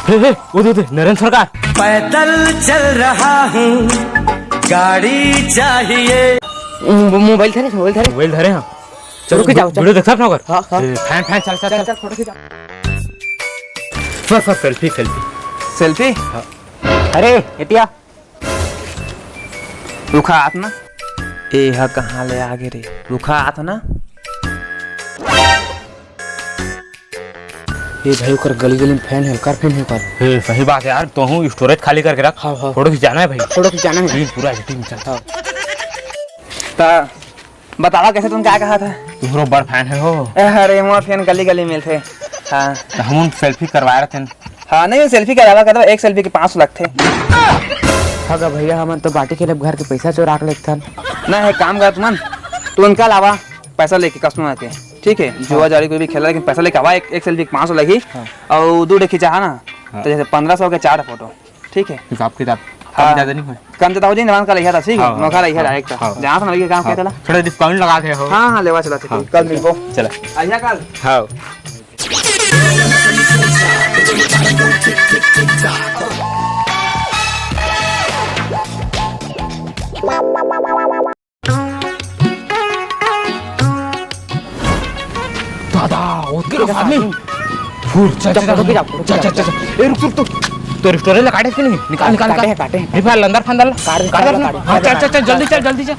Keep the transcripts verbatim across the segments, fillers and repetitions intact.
हे, हे, वो दे, दे, नरेंद्र सरकार। पैदल चल रहा हूँ, गाड़ी चाहिए। मो-, मोबाइल धरे, मोबाइल धरे। मोबाइल धरे, हाँ। चल, रुक जाओ, चल। वीडियो देखता अपना ओकर। हाँ, हाँ। ए, फैन, फैन, चल, चल, चल, चल। चल, फोटो खींचा। Sir, sir, selfie, selfie. Selfie? हाँ। अरे, एतिया। रुखा आत ना। ए, हा कहाँ ले आगे रे? रुखा आत ना। ए भाई, ओकर गली गली में फैन हे, ओकर फैन हे, ओकर। हे, सही बात है यार, तो हूँ स्टोरेज खाली करके रख। हाँ, हाँ। फोटो खिंचाना है भाई। फोटो खिंचाना है। टीम पूरा है, टीम चल। हाँ। ता बतावा कैसे तुम क्या कहा था? तुम्हारो बड़ फैन है हो। अरे, मोर फैन गली गली मिलथे। हाँ। तो हम उन सेल्फी करवाए रहते हैं। हाँ, नहीं, सेल्फी के अलावा कहते एक सेल्फी के पाँच सौ लगथे। हाँ गा भैया, हमन तो बाटी खेलब घर के पैसा चोरा के लेथन। ना है काम कर तुमन, तो उनका अलावा पैसा लेके कस्टमर के, ठीक है, जुआ जारी कोई भी खेला, लेकिन पैसा लेके आवा, एक, एक सेल्फी के पाँच सौ लगी। हाँ। और दो ठे खिंचा है ना, हाँ। तो जैसे पन्द्रह सौ के चार फोटो, ठीक है। हिसाब किताब हाँ। कम ज्यादा नहीं होय। कम ज्यादा हो जाए, नाम का लिखा था, ठीक है, हाँ, हाँ, नौका लिखा हाँ, डायरेक्ट। हाँ। जहाँ से लिखा काम हाँ। किया था। थोड़ा डिस्काउंट लगा के हो। हाँ, हाँ, लेवा चला, ठीक है, हाँ। कल मिलबो। चला। आइया कल। हाँ। दादा, ओतके रख आदमी। फुर, चल, चल, चल, चल, चल, चल, चल। ए, रुक, रुक, रुक। तोर स्टोरेज ला काटे कि नहीं? निकाल, निकाल, काटे निकाल। हैं, काटे हैं। निकाल, अंदर फंदल। काट, काट, काट, काट, हाँ, चल, काट, चल, चल, काट, जल्दी चल, काट। जल्दी चल।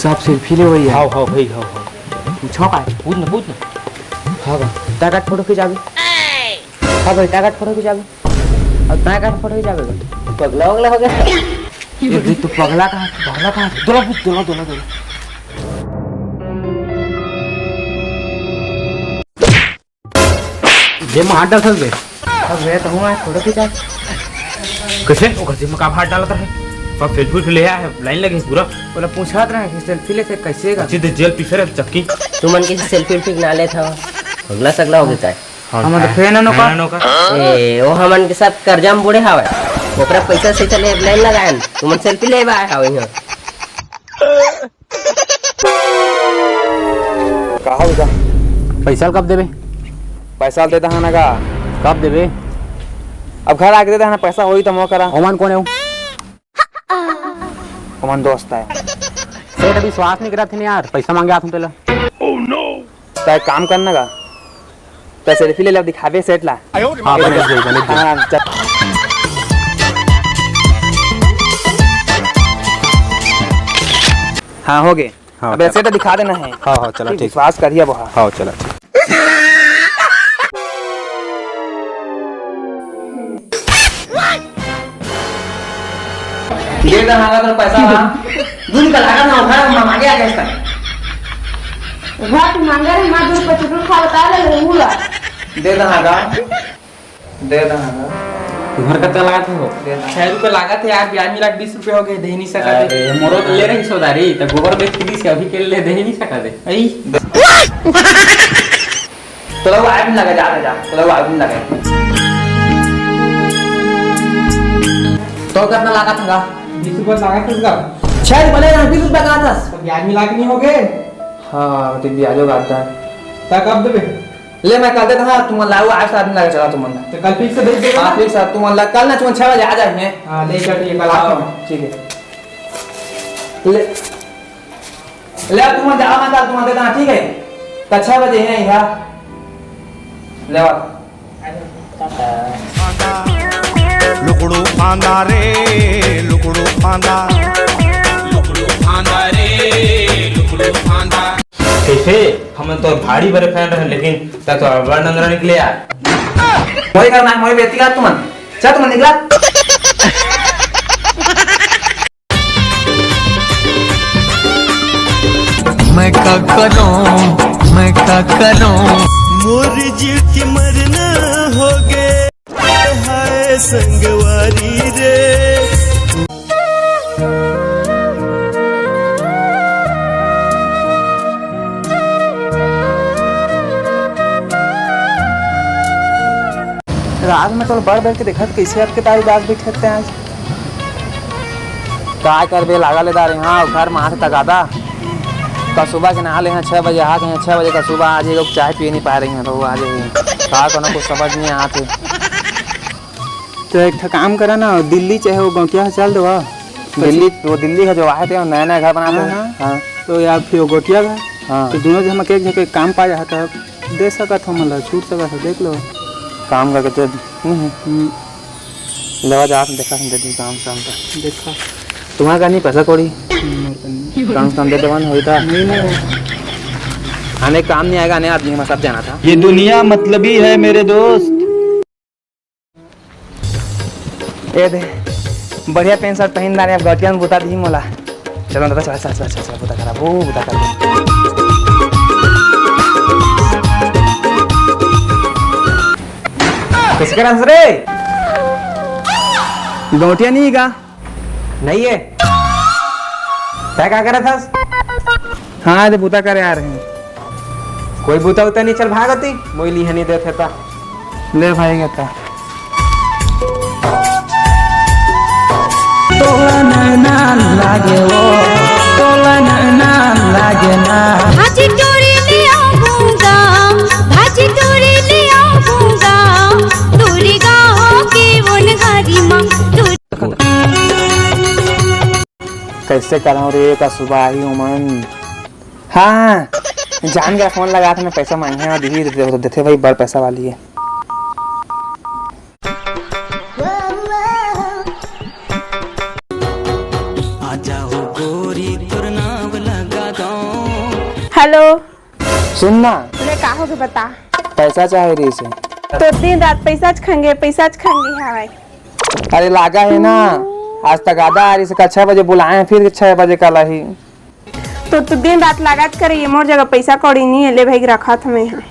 सब सेल्फी ले वही है। हाव, हाव, भाई, हाव, हाव। पूछो का? पूछ ना, पूछ ना। हाँ भाई, ताकत फोटो खिंचाबे। हाँ भाई, ताकत फोटो खिंचाबे। अब ताकत फोटो खिंचाबे भाई। पगला वगला हो गया? ये देख तो पगला कहाँ, पगला कहाँ? दोला पूछ, दोला, दोला, दोला। जेब में हाथ डाल सकबे। अब मैं तो हूँ, फोटो खींचा। कैसे? ओकर जेब में का हाथ डालत रहे? सब सेल्फी उल्फी ले आए, लाइन लगे पूरा। बोला, पूछत रहे कि सेल्फी लेते कैसे का? अच्छी तो जेल पीछे रहे चक्की। तुमन के सेल्फी उल्फी ना लेत हव, पगला सगला हो गए काय? हाँ, हमन तो हाँ, फैन अनो का? फैन अनो का? ए, वो हमन के सब कर्जा में बूड़े हावय, ओकरा पैसा से चले लाइन लगाए, तुमन सेल्फी लेबा आए हावय यहाँ। का हो बेटा? पैसा ल कब देबे? पैसा ल दे दहा ना गा। कब देबे? अब घर आके दे दहा ना, पैसा होई त मोर करा। ओमन कोन हे? ओमन दोस्त आय। सेठ अभी विश्वास नहीं करत हे यार, पैसा मांगे आत हूँ तेला। त एक काम करना गा, त सेल्फी ले ले, दिखाबे सेठ ला। हाँ, बने दे, बने दे। हाँ, चल। हाँ, हो गए। हाँ, अब चल। ऐसे तो दिखा देना है। हाँ, हाँ, चला, ठीक, ठीक। विश्वास करिए अब, हाँ। हाँ, चला, ठीक। दे दे, हाँ, तो पैसा ला। दूध का लागत ना उठा, मैं मांगे आ गया इसका। हाँ, तू मांगे रे, मैं दूध पच्चीस रुपये खा बता ले, ले, मुला। दे दे, हाँ, दे दे ना। तुम्हार कत्ता लागत हो? दे दे। छह रुपये लागत है यार, ब्याज मिला के बीस रुपये हो गए, दे नहीं सका दे। अरे, मोरो तो ले रही सौदारी, तो गोबर बेच के बीस, अभी के ले दे ही नहीं सका दे। आई। तोला वो आदमी लगा, जा, जा, जा। तोला वो आदमी लगा। तो कितना लागत होगा? बीस रुपये लागत होगा। छह रुपये ले रहा, बीस रुपये का था। तो ब्याज मिला के नहीं हो गए? हाँ, तो ब्याज होगा आता है। तक अब देबे? ले, मैं कल देता हाँ, तुमन ला, वो आज आदमी लगा चला तुमन ला। तो कल फिर से भेज देगा हाँ, ना? फिर से तुमन ला, कल ना तुमन छह बजे आ जाए मैं। हाँ, ले चल, ठीक है, कल आ हाँ, जाओ। ठीक है। ले, ले, तुमन जाओ ना, कल तुमन देता हाँ, ठीक है? कल छह बजे है यहाँ। ले, आ। लुकड़ू फांदा रे, लुकड़ू फांदा। लुकड़ू फांदा रे, लुकड़ू फांदा। कैसे? हमन तो भारी बड़े फैन रहे, लेकिन तै तो अब्बड़ नंदरा निकले यार। मोए करना है, मोए बेइज्जती कर तुमन। चल तुमन निकला। मैं का करूं, मैं का करूं। मोर जीव के मरना होगे। हाय संगवारी रे। रात में तो बड़ बड़ के देखत, कैसे अटके तारी बात बैठे थे आज। का करबे, लागा ले दार, यहाँ घर में आथे तगादा। कल सुबह के नहा ले हैं छह बजे, आ के हैं छह बजे, कल सुबह आज एक चाय पिए नहीं पाए रही हैं, तो वो आ जाइए। का करना, कुछ समझ नहीं आते। तो एक ठा काम करा ना, दिल्ली चाहे वो गौटिया से चल देवा। दिल्ली, वो दिल्ली है जो आए थे, नया नया घर बना हाँ, थे। हाँ। हाँ। तो यार फिर वो गौटिया घर, हाँ। तो दोनों जन के एक जगह काम पा जाता, दे सकत हो, मतलब छूट सकत हो, देख लो। काम करके दे। हम्म। हम्म। लेवा जा, देखा हम दे दी काम शाम का। देखा। तुम्हारा का नहीं पैसा कौड़ी? हम्म, कम से कम दे देवन होई था। नहीं, नहीं। आने काम नहीं आएगा, आने आदमी में सब जाना था। ये दुनिया मतलबी है मेरे दोस्त। ए दे, बढ़िया पैंट शर्ट पहिन डारे, अब गौटिया में बुता दी मोला। चलो दादा, चला, चला, चला, चला, चला, बुता करा, वो बुता करा। कैसे करा रे? गौटिया नहीं का? नहीं है। तै का करत हस? हाँ, दे बुता करे आ रहे हैं। कोई बुता उता नहीं, चल भागती, मोइली हनी देथे ता। ले भाई, गता। तोला नैना लागे वो, तोला नैना लागे ना। भाजी टोरी ले आऊंगा, भाजी टोरी ले आऊंगा, टोरी गाँव के उन घरी माँ, टोरी कैसे कराऊं रे, का सुबह आई उमन। हाँ, जान गया, फोन लगा था मैं, पैसा मांगे हैं, दीदी देते, देते भाई, बड़ पैसा वाली है। आजा हो गोरी, तोर नाम लगा दो। हेलो। सुन ना। ले, का हो गए, बता। पैसा चाहे रही से। तो दिन रात पैसा च खंगे, पैसा च खंगे हवाई। अरे लागा है ना, आज तक आधा आ रही से, कल छह बजे बुलाए हैं, फिर छह बजे कल आई। तो तू दिन रात लागत करे, ये मोर जगह पैसा कौड़ी नहीं है, ले भाई रखत हमें यहाँ।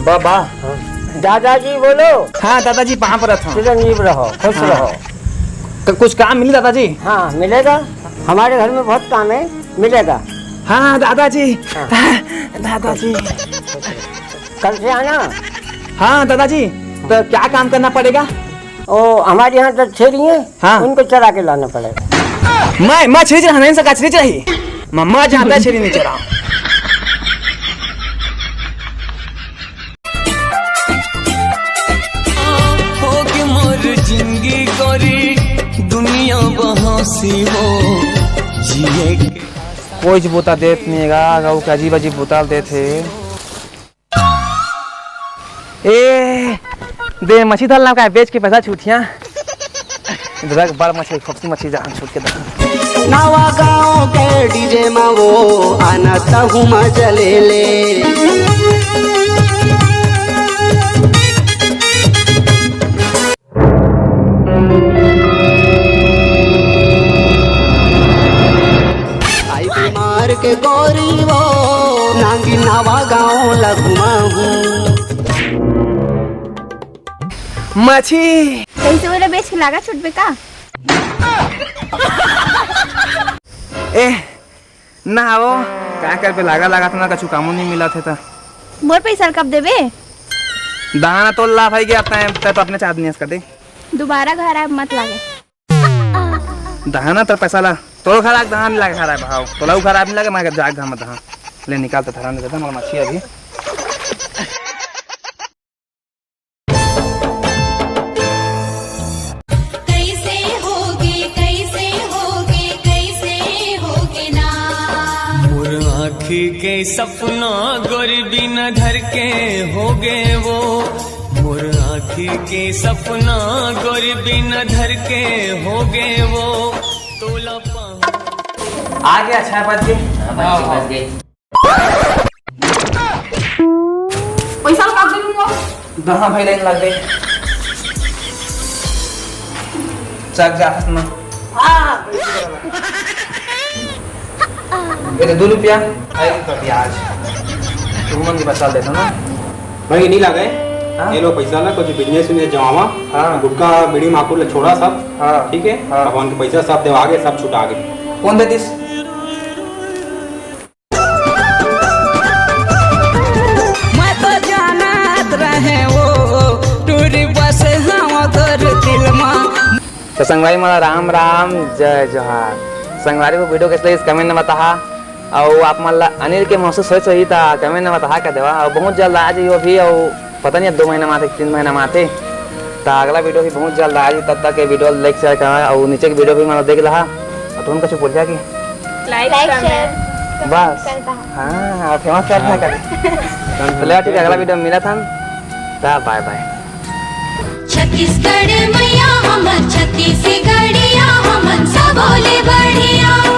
बाबा। हाँ। दादाजी बोलो। हाँ दादाजी, पाँव परत हूँ। चिरंजीव रहो, खुश हाँ। रहो। तो कुछ काम मिली दादाजी? हाँ, मिलेगा। हमारे घर में बहुत काम है, मिलेगा। हाँ दादाजी। हाँ। दादाजी। कल से आना। हाँ दादाजी, तो क्या काम करना पड़ेगा? ओ, हमारे यहाँ तो छेरी है, हाँ। उनको चरा के लाना पड़ेगा। मैं, मैं छेरी चराना, इनसे का छेरी चराही? मैं, मैं जानता है छेरी नहीं चरा। होगी मोर जिंदगी गोरी, दुनिया बहासी हो जिए। कोई ज बोता देत नहीं गा, गाँव के अजीब अजीब बोता देत है। ए, दे मछली धर ला, का बेच के पैसा छूटिया। इधर बड़ मछली, खोपसी मछली जान छूट के दे। नवा गाँव के डीजे मा वो आना तहु मजा ले ले। आई बीमार के गोरी वो नांगी नवा गाँव ला घुमाहूँ। मछी। कैसे बोला बेच के लागा छूटबे का? ए, ना वो, का करबे, लागा, लागा त ना, कछु कामो नहीं मिला थे त। मोर पैसा कब देबे? दाना तो ला भाई गया अपना, तै तो अपने चाँद नहीं कर दे। दोबारा घर आए मत लागे। दाना तो पैसा ला, तोर घर आके दाना नहीं लागे, घर आए भाव, तोला घर आए नहीं लागे, मैं जाग धाम दाना ले निकाल तो धरा नहीं देता, मगर मछली अभी। कैसे होगे, कैसे होगे, कैसे होगे ना। मोर आँखी के सपना गोरी बिना धर के होगे वो। मोर आँखी के सपना गोरी बिना धर के होगे वो। तोला पा- आ गया, छह बज गए। हाँ, बस, बस गए। पैसा लगा दे लूंगा। दहा भाई लाइन लग गई। चक जा हस ना। हाँ। ये तो दो रुपया। आई तो ब्याज। तू मन की बचा देता ना। भाई, नहीं लगे। हाँ? ये लो पैसा ला, कुछ business उजनेस जमावा। हाँ। गुटखा, बीड़ी, माकुल छोड़ा सब। हाँ। ठीक है? हाँ। भगवान के पैसा सब देवा आगे, सब छुटा आगे। कौन दे दिस? मैं तो तो संगवारी मन ला राम राम, जय जोहार। संगवारी हो, video कैसे लगिस comment में बताहा, अउ आप मन ला अनिल के महसूस होइस होही त comment में बताहा कह देवा। अउ बहुत जल्द आ जइयो अभी, अउ पता नहीं अब दो महीना में आथे, तीन महीना में आथे, त अगला video भी बहुत जल्द आ जही। तब तक के video like share करना, अउ नीचे के video भी मतलब देख लहा। अउ तुम कुछ बोल जाके like, like, comment, share। बस। करता। हाँ, फेमस कर था कभी। तो ले ठीक है, अगला video में मिला था, त bye bye। छत्तीसगढ़ मैया हमर, छत्तीसगढ़िया हमन सबो ले बढ़िया।